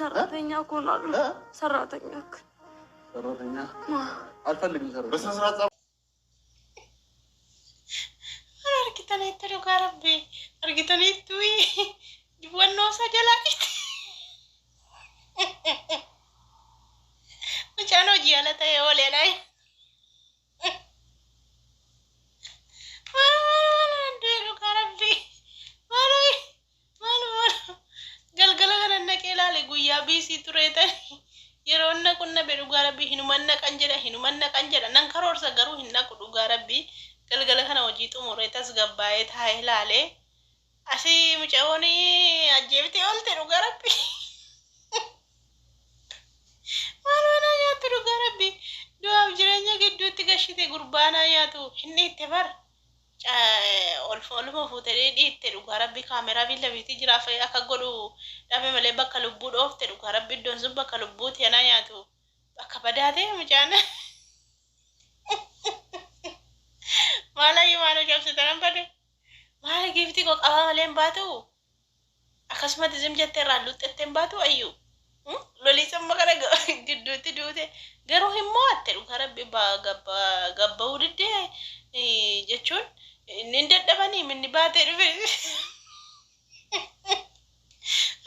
ሰራተኛ እኮ ነው አሉ። ሰራተኛ አልፈልግም። Argitanitti dhugaa rabbi argitanitti wannoo isaa jalaa mucaan hojii ala ta'e oolee naa dhugaa rabbi maal maal galgala kana naqee ilaale guyyaa biisii turee tani yeroo naqu nabe dhugaa rabbi hinuman naqan jedha hinuman naqan jedha nan karoorsa garuu hin naqu dhugaa rabbi galgala kana hojii xumuree tasgabbaa'ee taa'ee ilaale asii mucayoon ajjeeftee oolte dhugaa rabbi maal mana nyaattu dhugaa rabbi du'aaf jireenya gidduutti gashite gurbaanaa nyaatu hin dhiitte bar oluma fuutee dhiitte dhugaa rabbi kaameraa fi lafiitti jiraaf akka godhu dhabe malee bakka lubbuu dhoofte dhugaa rabbi iddoon sun bakka lubbuuti anaa nyaatu bakka badaa ta'e mucaan. Maal ayyu cabsitan bade maal giiftii koo qabaa malee hin baatu akkasumatti zim jettee irraa luxxettee hin baatu ayyu lolii samma kana gidduutti duute garuu hin mo'atte dhugaa rabbi gabba'uu diddee jechuun inni hin dadhabanii minni baatee dhufe.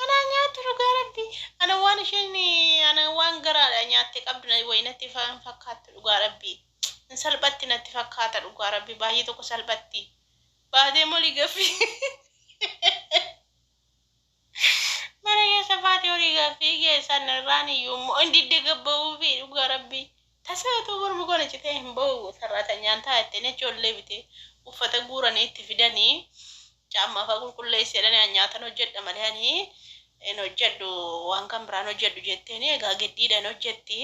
Anaa nyaattu dhugaa rabbi ana waan isheen ana waan garaadha nyaattee qabdu wayi natti fakkaattu dhugaa rabbi. Hin salphatti natti fakkaata dhugaa rabbi baay'ee tokko salphatti. Baatee molii gaffii. Mana keessa baatee olii gaffii keessan irraan iyyuu immoo hin didde gabba'uu fi dhugaa rabbi. Tasa utuu mormi koo na citee hin ba'u sarraatanyaan taa'ettee ijoollee bitee uffata guuranii itti fidanii caammaa fa'aa qulqulleessee jedhanii nyaatan hojjedha malee ani hin hojjedhu waan kan biraan hojjedhu jetteeni egaa giddiidhaan hojjetti.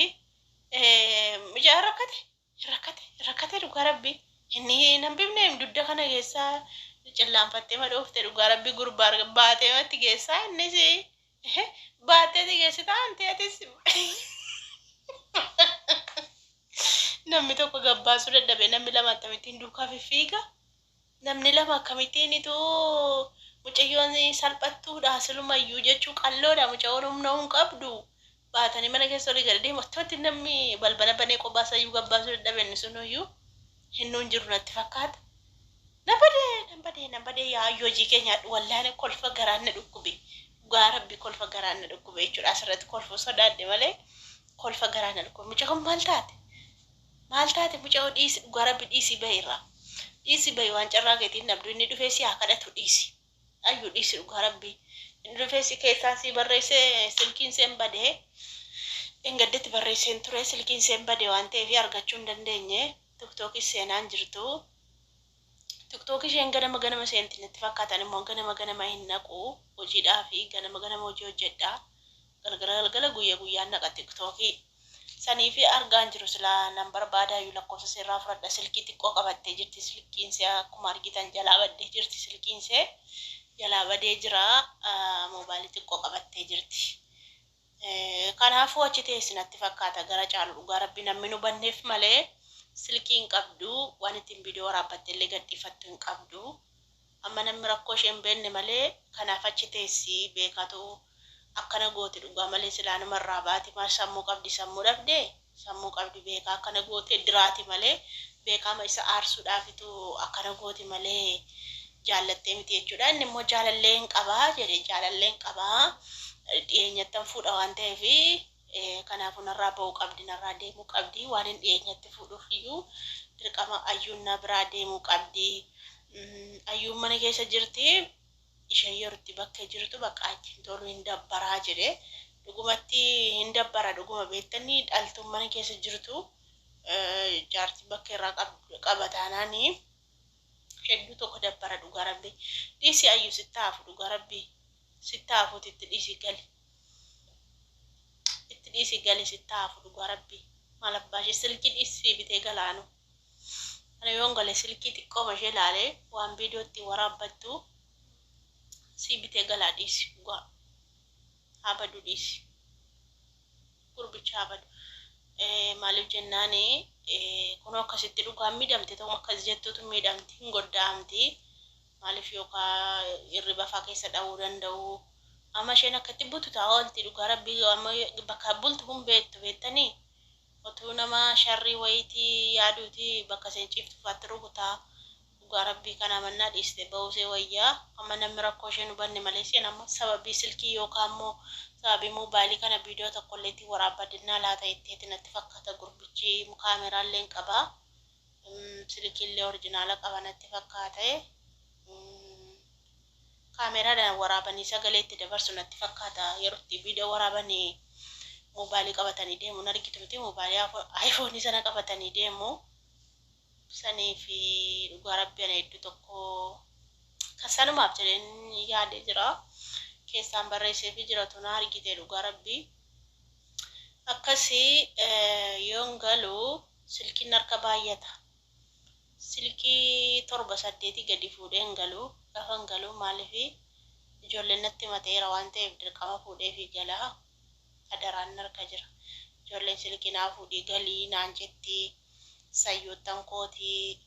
Mucaan rakkate rakkate rakkate dhugaa rabbi inni hin hambifne dugda kana keessaa cillaanfattee madhoofte dhugaa rabbi gurbaa baatee matti geessaa innis baatee geessita anti atis namni tokko gabbaasuu dadhabe namni lama akkamittiin duukaa fiffiiga namni lama akkamittiin ituu mucayyoon salphattuudha silumayyuu jechuu qalloodha mucayyoon humna hin qabdu baatanii mana keessa olii gadi deemu akkamitti namni balbala banee kophaa isayyuu gabbaasuu dadhabe inni sunuyyuu hinnuun jiru natti fakkaata. Na badee na badee na badee yaayyoo hojii kee nyaadhu wallaahi kolfa garaan na dhukkube dhugaa rabbi kolfa garaan na dhukkube jechuudha asirratti kolfuu sodaadhe malee kolfa garaan na dhukkube mucayyoon maal taate maal taate mucayyoo dhiisi dhugaa rabbi dhiisi bahi irraa dhiisi bahi waan carraa keetiin dhabdu inni dhufee si haa kadhatu dhiisi ayyuu dhiisi dhugaa rabbi inni dhufee si keessaa si barreessee silkiin seen badee dheengaddetti barreesseen ture silkiin seen bade waan ta'eef argachuu hin dandeenye tiktookii seenaan jirtu. Tiktookii isheen ganama ganama seenti natti fakkaatan immoo ganama ganama hin naqu hojiidhaa fi ganama ganama hojii hojjedha. Galgala galgala guyya guyyaan naqa tiktookii. Sanii fi argaan jiru silaa nan barbaadaayyuu lakkoofsa seerraa fudhadha silkii xiqqoo qabattee jirti silkiin see akkuma argitan jalaa baddee jirti silkiin see jalaa badee jira moobaayilii xiqqoo qabattee jirti. Kanaafuu achi teessi natti fakkaata gara caalu dhugaa rabbi namni nu banneef malee silkii hin qabdu waan ittiin viidiyoo waraabbatte illee gadhiifattu hin qabdu. Amma namni rakkoo ishee hin beekne malee kanaaf achi teessi beekatu akkana gooti dhugaa malee silaa namarraa baati maal sammuu qabdi sammuu dhabdee sammuu qabdi beekaa akkana goote diraati malee beekama isa aarsuudhaafitu akkana gooti malee jaallattee miti jechuudha. Inni immoo jaalallee hin qabaa jedhe jaalallee hin qabaa dhiyeenyattan fuudha waan ta'eef Kanaafuu narraa ba'uu qabdi, narraa deemuu qabdi. Waan hin dhiyeenyatti fuudhuuf iyyuu dirqama ayyuun na biraa deemuu qabdi. Ayyuun mana keessa jirti. Isheen yerootti bakka jirtu bakka achi hin tolu, hin dabbaraa jedhe. Dhugumatti hin dabbara, dhuguma beektanii dhaltuun mana keessa jirtu jaartii bakka irraa qaba taanaanii hedduu tokko dabbara dhugaa rabbi. Dhiisi ayyuu, sitti hafu, dhugaa rabbi sitti hafuuti, itti dhiisi gali. Itti dhiisi gali, sitti hafu dhugaa rabbi. Maal abbaa ishee silkii dhiisii bitee galaanu. Kana yoon gale silkii xiqqooma ishee ilaalee waan viidiyootti waraabbattu sii bitee galaa, dhiisi dhugaa. Haa badu, dhiisi. Gurbicha haa badu. Maaliif jennaani, kunoo akkasitti dhugaan miidhamte ta'u, akkas jettuutu miidhamti, hin godda'amti. Maaliif yookaan hirriba faa keessa dha'uu danda'u. Amma isheen akkatti butu ta'a oolti dhugaa rabbii, amma bakka bultu kun beektu beektanii. Otuu nama sharrii wayiitii yaaduuti bakka isheen ciiftu faatti rukutaa. Dhugaa rabbii kana mannaa dhiiste ba'uusee wayyaa. Amma namni rakkoo isheen hubanne malee isheen amma sababii silkii yookaan immoo sababii moobaayilii kana viidiyoo tokkollee ittiin waraabbadinnaa laata itteeti natti fakkaata. Gurbichi kaameraallee hin qabaa. Silkiillee original qaba natti fakkaata. Kaameraadhaan waraabanii sagalee itti dabarsu natti fakkaata. Yeroo itti viidiyoo waraabanii moobaayilii qabatanii deemu argitu miti, moobaayilii aayifoonii sana qabatanii deemu. Sanii fi dhugaa rabbii ana hedduu tokko kan sanumaaf jedheen yaadee jira. Keessaan barreesseefii jira, tuna argite dhugaa rabbii. Akkasii yoon galu silkiin harka baay'ata. Silkii torba saddeetii gadi fuudhee hin galu. Gaafa hin galu maaliif ijoolleen natti mateera waan ta'eef dirqama fuudhee fi galaa. Adaraan harka jira. Ijoolleen silkii naa fuudhii galii naan jetti. Sayyuuttan kootii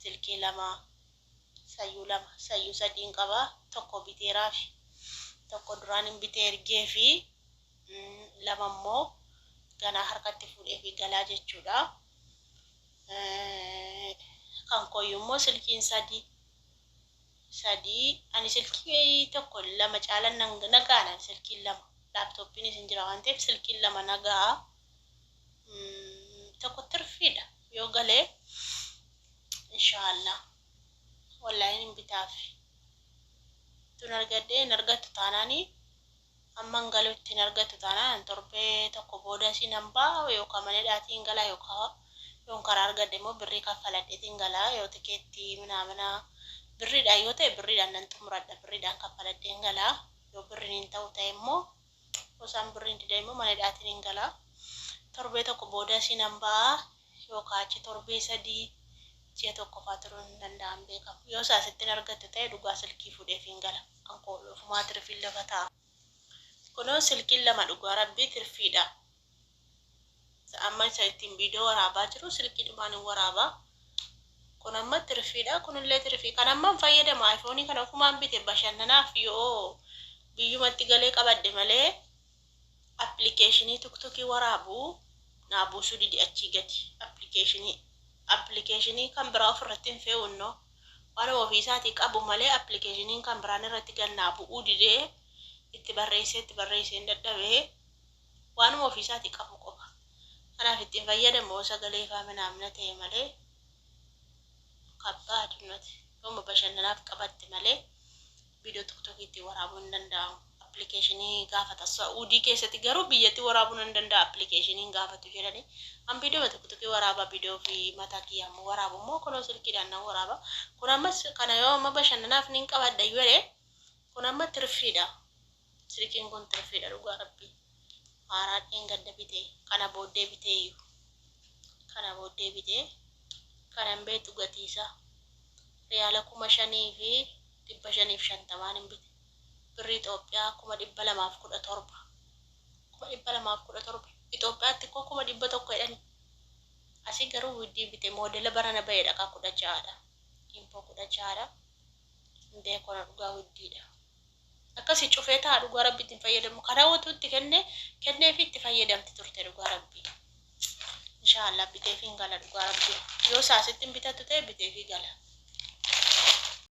silkii lama, sayyuu lama, sayyuu sadiin qaba. Tokko biteeraafi tokko duraan hin bitee ergee fi lama immoo ganaa harkatti fuudhee fi galaa jechuudha. Kan kooyyuu immoo silkiin sadii sadii, ani silkii tokko lama caalan nagaan, silkiin lama laaptooppiin isin jira waan ta'eef silkiin lama nagaa, tokko tirfiidha. Yoo galee inshaallah wallaahi hin bitaaf, tun argadhee hin argattu taanaanii, amman galutti hin argattu taanaan, torbee tokko booda siin hambaa yookaan mana dhaatiin galaa, yookaan yoon karaa argadhe immoo birrii kaffaladheetiin galaa. Yoo tikeettii minaamina birriidhaan yoo ta'e birriidhaan nan xumuradha, birriidhaan kaffaladheen galaa. Yoo birriin hin ta'u ta'e immoo, gosaan birriin dida immoo, mana dhaatiin hin galaa. Torbee tokko booda siin hambaa yookaan achi torbee 3, ji'a tokko faa turuun hin danda'an beekamu. Yoo isaasitti hin argattu ta'e dhugaa silkii fuudheef hin gala. Kan koo ofumaa tirfiin lafa ta'a. Kunoo silkiin lama dhugaa rabbii tirfiidha. Amma isa ittiin viidiyoo waraabaa jiru silkii dhumaan hin waraabaa. Kun amma tirfiidha. Kunillee tirfii. Kan amma hin fayyadamu aayifoonii kana ofumaan bite bashannanaaf yoo biyyumatti galee qabadhe malee, appilikeeshinii tuktokii waraabu naa buusuu didi achii gadi. Appilikeeshinii kan biraa ofirratti hin fe'unnoo. Waan ofiisaatii qabu malee appilikeeshiniin kan biraan irratti gad naa bu'uu didee, itti barreessee itti barreessee hin dadhabee, waanuma ofiisaatii qabu qofa. Kanaaf ittiin fayyadamu sagalee faa minaamina ta'e malee kabbaadumati yooma bashannanaaf qabatte malee viidiyoo tiktokii ittiin waraabuu hin danda'amu. Appilikeeshinii gaafata. Saa'udii keessatti garuu biyyatti waraabuun hin danda'a, appilikeeshiniin gaafatu jedhani. An viidiyoo tiktokii waraabaa, viidiyoo fi mataa kiyyaa immoo waraabu immoo kunoo silkiidhaan nan waraaba. Kun ammas kana yoo amma bashannanaaf nin qabadha jedhe, kun amma tirfiidha. Silkiin kun tirfiidha dhugaa rabbii. Haaraa dheengadda bitee kana booddee biteeyyuu. Kana booddee bitee kanan beektu gatiisaa riyaala 5550n hin bite. Birrii Itoophiyaa 217,000. 217,000. Itoophiyaatti koo 100,000 jedhani. Asii garuu widdii bite, moodela barana bahedha, ka 16dha. Infoo 16dha. Hin beekona dhugaa, widdiidha. Akkasii cufee ta'a dhugaa rabbi, ittiin fayyadamu. Karaa utuu itti kenne kenneefi itti fayyadamti turte dhugaa rabbi. Inshaallah biteefi hin gala dhugaa rabbi. Yoo saasitti hin bitattu ta'e biteefi gala.